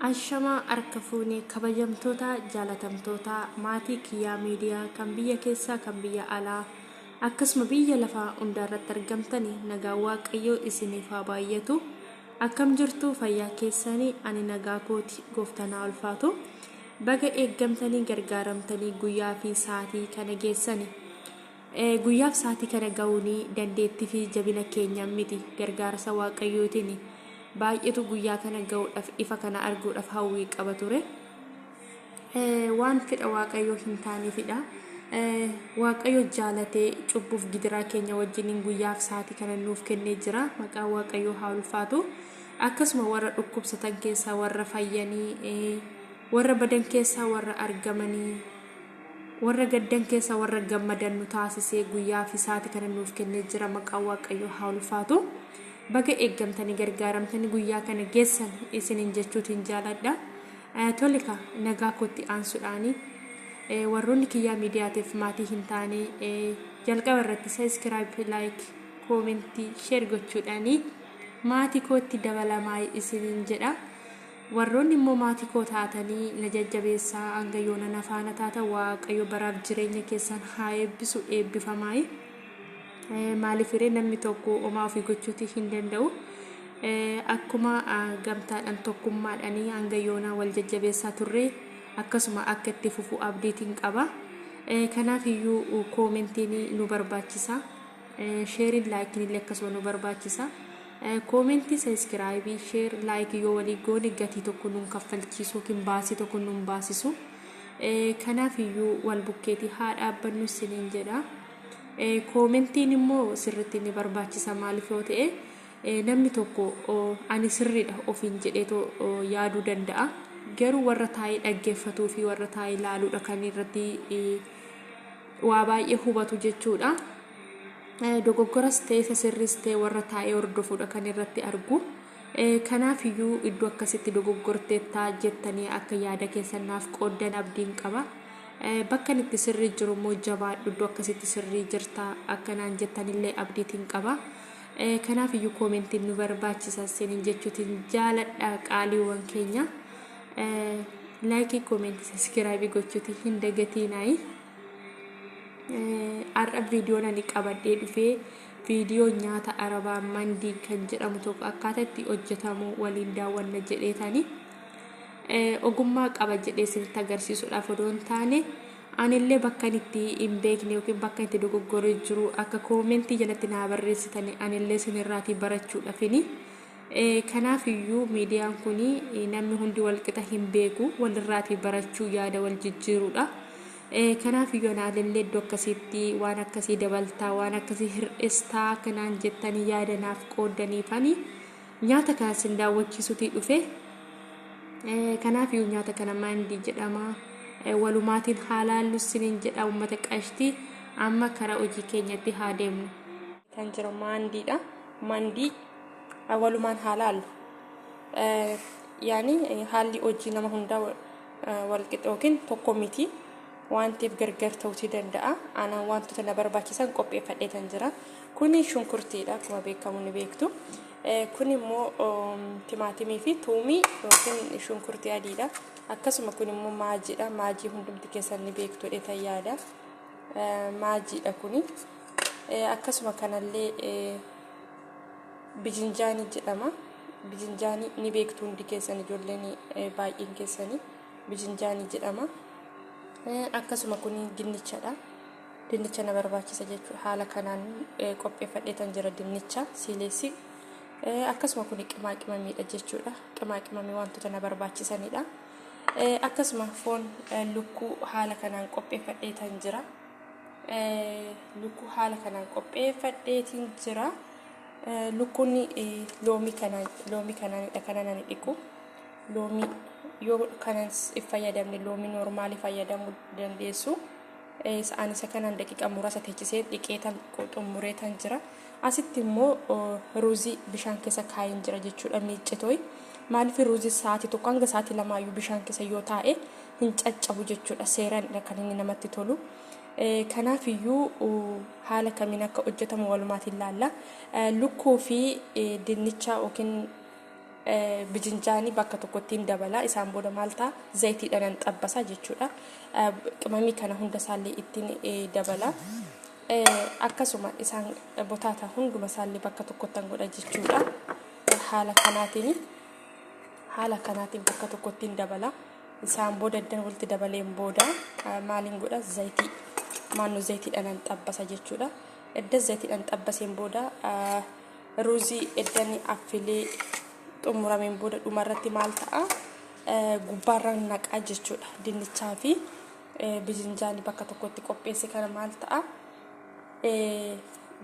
Ashamaa harka fuune kabajamtoota jaalatamtoota maatii Kiyyaa Miidiyaa kan biyya keessaa kan biyya alaa akkasuma biyya lafaa hundaarratti argamtani, nagaan Waaqayyoo isiniif haa baay'atu. Akkam jirtu? Fayyaa keessanii? Ani nagaa kooti, gooftaan haa ulfaatu. Baga eeggamtanii gargaaramtanii guyyaa fi sa'aatii kana geessani. Guyyaaf sa'aatii kana ga'uun dandeettii fi jabina keenyaan miti, gargaarsa Waaqayyootiin. Baay'eetu guyyaa kana ga'uudhaaf, ifa kana arguudhaaf hawwii qaba ture. Waan fedha Waaqayyoo hin taaneefidha. Waaqayyo jaalatee cubbuuf gidiraa keenya wajjiniin guyyaaf sa'aatii kana nuuf kennee jira. Maqaan Waaqayyoo haa ulfaatu. Akkasuma warra dhukkubsatan keessaa warra fayyanii, warra badan keessaa warra argamanii, warra gaddan keessaa warra gammadan nu taasisee guyyaa fi sa'aatii kana nuuf kennee jira. Maqaan Waaqayyoo haa ulfaatu. Baga eeggamtanii gargaaramtanii guyyaa kana geessan isiniin jechuutiin jaaladha. Tolika nagaa kootti aansuudhaani, warroonni Kiyyaa Miidiyaatiif maatii hin taane jalqaba irratti subscribe, like, comment, share gochuudhaani maatii kootti dabalamaa isiniin jedha. Warroonni immoo maatii koo taatanii na jajjabeessaa hanga yoona na faana taatan, Waaqayyo baraaf jireenya keessan haa eebbisu, eebbifamaayi. Maaliif hiree namni tokko homaa ofii gochuutii hin danda'u. Akkuma gamtaadhaan tokkummaadhaan hanga yoonaa wal jajjabeessaa turre, akkasuma akka itti fufu abdiitiin qaba. Kanaaf iyyuu commentiin nu barbaachisa. Shareiin, likeiin illee akkasuma nu barbaachisa. Comment, subscribe, share, like yoo walii goone gatii tokko nuun kaffalchiisu yookiin baasii tokko nuun baasisu. Kanaaf iyyuu wal bukkeetii haa dhaabbannu isiniin jedha. Commentiin immoo sirriitti ni barbaachisa. Maaliif yoo ta'e, namni tokko ani sirriidha ofiin jedheetoo yaaduu danda'a. Garuu warra taa'ee dhaggeeffatuu fi warra taa'ee ilaaluudha kan irratti waa baay'ee hubatu jechuudha. Dogoggoras ta'e, isa sirriis ta'e, warra taa'ee hordofuudha kan irratti argu. Kanaaf iyyuu iddoo akkasitti dogoggorteettaa jettanii akka yaada keessan naaf qooddan abdiin qaba. Bakka itti sirrii jiru immoo jabaadhu, iddoo akkasitti sirrii jirta akkanaan jettanillee abdiitiin qaba. Kanaaf iyyuu commentiin nu barbaachisa isiniin jechuutiin jaaladha, qaaliiwwan keenya. Like, comment, subscribe gochuutiin hin dagatiinaayi. Har'a viidiyoon ani qabadhee dhufee viidiyoo nyaata Arabaa mandii kan jedhamu tokko akkaataa itti hojjetamu waliin daawwanna jedheetani. Ogummaa qaba jedhee isinitti agarsiisuudhaaf odoo hin taane, anillee bakka itti hin beekne yookiin bakka itti dogoggoree jiru akka comment jalatti naa barreessitani anillee isinirraatii barachuudhaafini. Kanaaf iyyuu miidiyaan kun namni hundi walqixa hin beeku, walirraatii barachuu, yaada wal jijjiiruudha. Kanaaf iyyuu anaalillee iddoo akkasiitti waan akkasii dabaltaa, waan akkasii hir'istaa akkanaan jettanii yaada naaf qooddaniifani nyaata kana isin daawwachiisuutii dhufe. Kanaaf iyyuu nyaata kana mandii jedhama. Walumaatiin haa laallu isiniin jedha, uummata qashtii. Amma karaa hojii keenyatti haa deemnu. Kan jiru maandiidha. Mandii walumaan haa laallu. Yaani haalli hojii nama hundaa walqixa yookiin tokko miti. Waan ta'eef gargar ta'uutii danda'a. Anaan wantoota na barbaachisan qopheeffadheetan jira. Kuni shunkurtiidha, akkuma beekamu ni beektu. Kun immoo timaatimii fi tuumii yookiin shunkurtii adiidha. Akkasuma kun immoo maajiidha. Maajii hundumti keessan ni beektu jedheetan yaada. Maajiidha kuni. Akkasuma kanallee bijinjaanii jedhama. Bijinjaanii ni beektu hundi keessan, ijoolleen baay'een keessanii bijinjaanii jedhama. Akkasuma kun dinnichadha. Dinnicha na barbaachisa jechuudha. Haala kanaan qopheeffadheetan jira dinnicha siileessi. Akkasuma kun qimaa qimamiidha jechuudha. Qimaa qimamii wantoota na barbaachisanidha. Akkasuma foon lukkuu haala kanaan qopheeffadheetan jira. Lukkuu haala kanaan qopheeffadheetiin jira. Lukkuun loomii kanaan, loomii kanaanidha kanan ani dhiqu. Loomii yoo kanan fayyadamne, loomii normal fayyadamuu dandeessu. Ani isa kanaan daqiiqa muraasa teechisee dhiqeetan xumureetan jira. Asitti immoo ruuzii bishaan keessa kaa'een jira jechuudha, miiccitooyi. Maaliif, ruuzii sa'aatii 1 hanga sa'aatii 2 iyyuu bishaan keessa yoo taa'e hin caccabu jechuudha. Seeraanidha kan inni namatti tolu. Kanaaf iyyuu haala kamiin akka hojjetamu walumaatiin ilaalla. Lukkuu fi dinnicha yookiin Bijinjaanii bakka tokkotti hin dabala. Isaan booda maal ta'a? Zayitiidhaan xabbasa jechuudha. Qimamii kana hunda isaallee ittiin dabala. Akkasuma isaan botaata hunduma isaallee bakka tokkotti godha jechuudha. Haala kanaatiin haala kanaatiin bakka tokkotti hin dabala. Isaan booda eddan walitti dabaleen booda maaliin godha? Zayitii maannoo zayitiidhaan xabbasa jechuudha. Edda zayitiidhaan xabbaseen booda ruuzii eddan affilee xumurameen booda dhumarratti maal ta'a? Gubbaarraan naqaa jechuudha. Dinnichaa fi bijinjaanii bakka tokkotti qopheesse kana maal ta'a?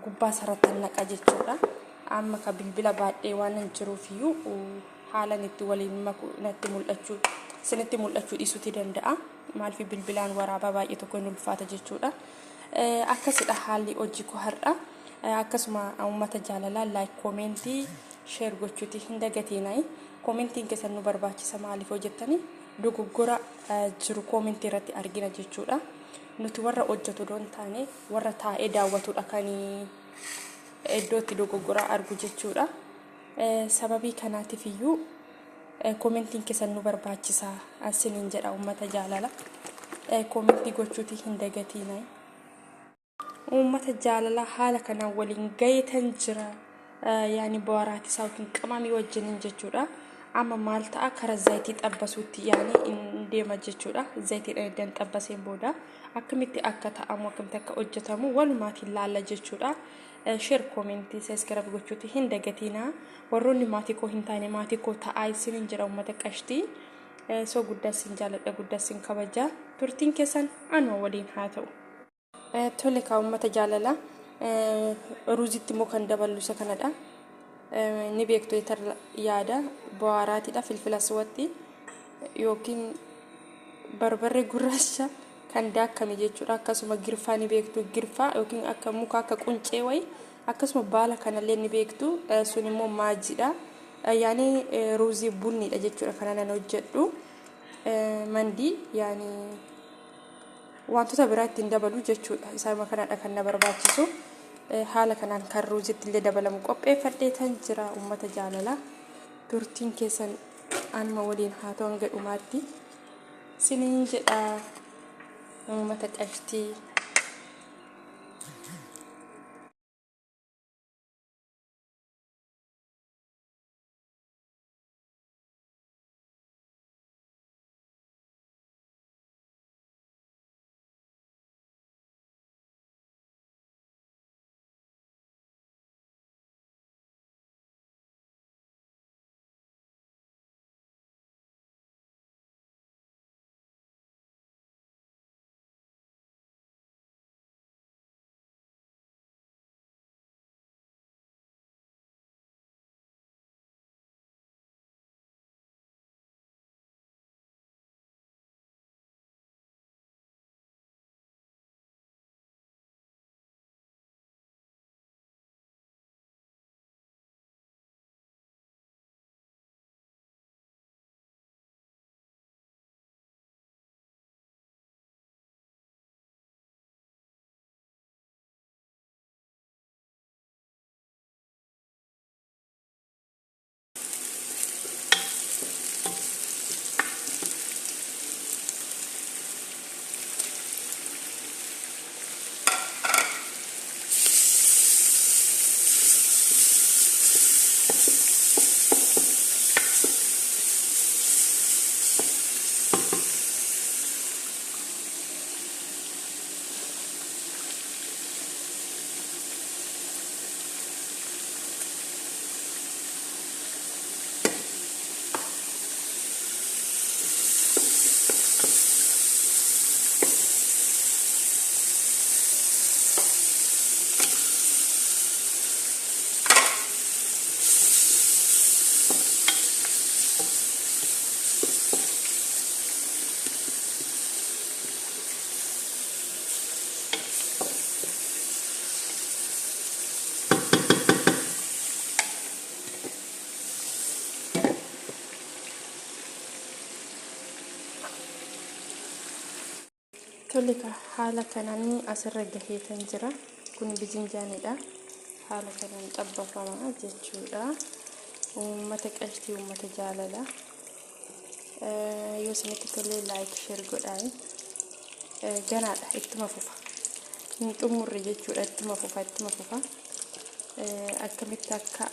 Gubbaa isaarratti naqa jechuudha. Amma ka bilbila baadhee waan hin jiruufiyyuu haalan itti waliin maku natti mul'achuu isinitti mul'achuu dhiisuuti danda'a. Maaliif bilbilaan waraabaa baay'ee tokko hin ulfaata jechuudha. Akkasidha haalli hojii koo har'a. Akkasuma uummata jaalalaa like, comment, share gochuuti hin dagatinaa. Commentiin keessan nu barbaachisa. Maaliif hojjettanii dogoggora jiru commentii irratti argina jechuudha. Nuti warra hojjetu odoo hin taane warra taa'ee daawwatudha kan iddoo itti dogoggora argu jechuudha. Sababii kanaatiif iyyuu commentiin keessan nu barbaachisa isiniin jedha uummata jaalala. Commentii gochuuti hin dagatinaa. Uummata jaalalaa, haala kanaan waliin gaheetan jira. Yaani bohaaraatii isaa yookiin qimamii wajjiniin jechuudha. Amma maal ta'a? Kara zayitii xabbasuutti yaani hin deema jechuudha. Zayitiidhaan eddan xabbaseen booda akkamitti akka ta'amu, akkamitti akka hojjetamu walumaatiin laalla jechuudha. Share, commentii, subscribe gochuuti hin dagatinaa. Warroonni maatii koo hin taane maatii koo ta'aa isiniin jedha uummata qashtii. So guddaa isin jaaladha, guddaa isin kabaja. Turtiin keessan anuma waliin haa ta'u. Tole kaa uummata jaalala, ruuzitti immoo kan daballu isa kanadha. Ni beektu yaada bohaaraatiidha, filfila suwatti yookiin barbarree gurraacha kan daakkame jechuudha. Akkasuma girfaa ni beektu, girfaa yookiin akka muka akka quncee wayi, akkasuma baala kanallee ni beektu, sun immoo maajiidha. Yaani ruuzii bunniidha jechuudha kana nan hojjedhu. Mandii yaani wantoota biraa ittiin dabalu jechuudha. Isaanuma kanadha kan na barbaachisu. Haala kanaan kan ruuzitti illee dabalamu qopheeffadhee tan jira uummata jaalala. Turtiin keessan anuma waliin haa ta'u hanga dhumaatti. Siniin jedha uummata qashtii. Tole, haala kanaan asirra gaheetan jira. Kun bizinjaanidha. Haala kanaan xabbafama jechuudha. Uummata qashtii, uummata jaalalaa. Yoo isinitti tolee like, share godhaa. Ganaadha, ittuma fufa. Hin xumurre jechuudha, ittuma fufa, ittuma fufa. Akkamitti akka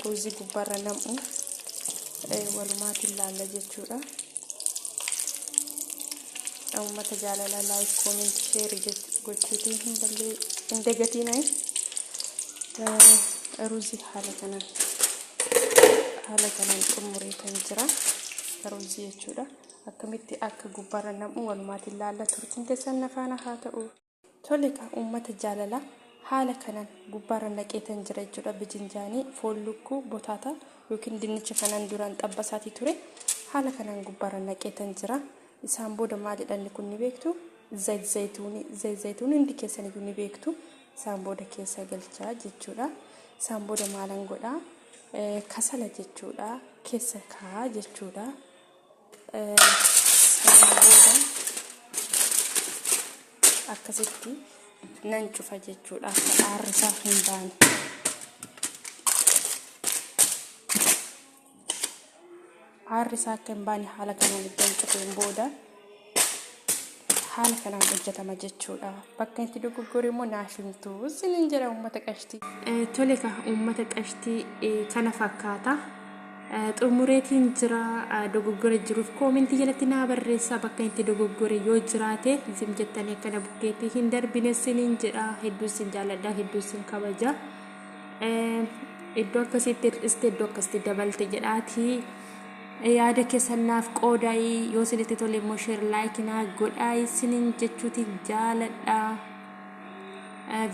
ruuzii gubbaarra nam'u walumaatiin laalla jechuudha. Uummata jaalalaa, like, comment, share gochuutiin hin ballee hin dagatinaa. Ruuzii haala kanaan xumuree kan jira ruuzii jechuudha. Akkamitti akka gubbaarra nam'u walumaatiin laalla, turtiin keessan na faana haa ta'u. Tole kan uummata jaalalaa, haala kanaan gubbaarra naqeetan jira jechuudha. Bijinjaanii, foon lukkuu, botaata yookiin dinnicha kanaan duraan xabbasaatii ture haala kanaan gubbaarra naqeetan jira. Isaan booda maalidha inni kun ni beektu? Zayit zayituunii, zayit zayituunii hundi keessaniyyuu ni beektu. Isaan booda keessa galchaa jechuudha. Isaan booda maalan godhaa? Kasala jechuudha. Keessa kaa'a jechuudha. Sanaan booda akkasitti nan cufa jechuudha, akka aarri isaa hin baane. Aarri isaa akka hin baane haala kanaan iddoon cufeen booda haala kanaan hojjetama jechuudha. Bakka itti dogoggore immoo naaf himtu isiniin jedha, uummata qashtii. Tole ka uummata qashtii, kana fakkaata. Xumureetiin jira. Dogoggora jiruuf koomentii jalatti naa barreessaa. Bakka itti dogoggore yoo jiraate zim jettanii akkana bukkeetti hin darbine isiniin jedha. Hedduu isin jaalladha, hedduu isin kabaja. Iddoo akkasitti hir'iste, iddoo akkasitti dabalte jedhaatii yaada keessan naaf qoodaayii. Yoo isinitti tole immoo share, like naa godhaayii isiniin jechuutiin jaaladha.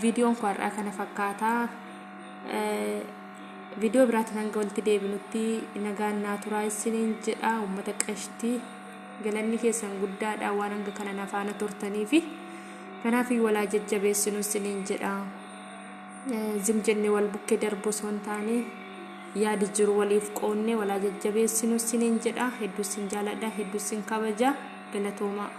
Viidiyoon koo har'aa kana fakkaata. Viidiyoo biraatiin hanga walitti deebinutti nagaan naa turaa isiniin jedha. Uummata qashtii, galanni keessan guddaadha waan hanga kana na faana turtaniifi. Kanaaf walaa jajjabeessinu isiniin jedha. Zim jennee wal bukkee darbu osoo hin taane, yaadi jiru waliif qoonnee walaa jajjabeessinu isiniin jedha. Hedduu isin jaaladha, hedduu isin kabaja. Galatoomaa.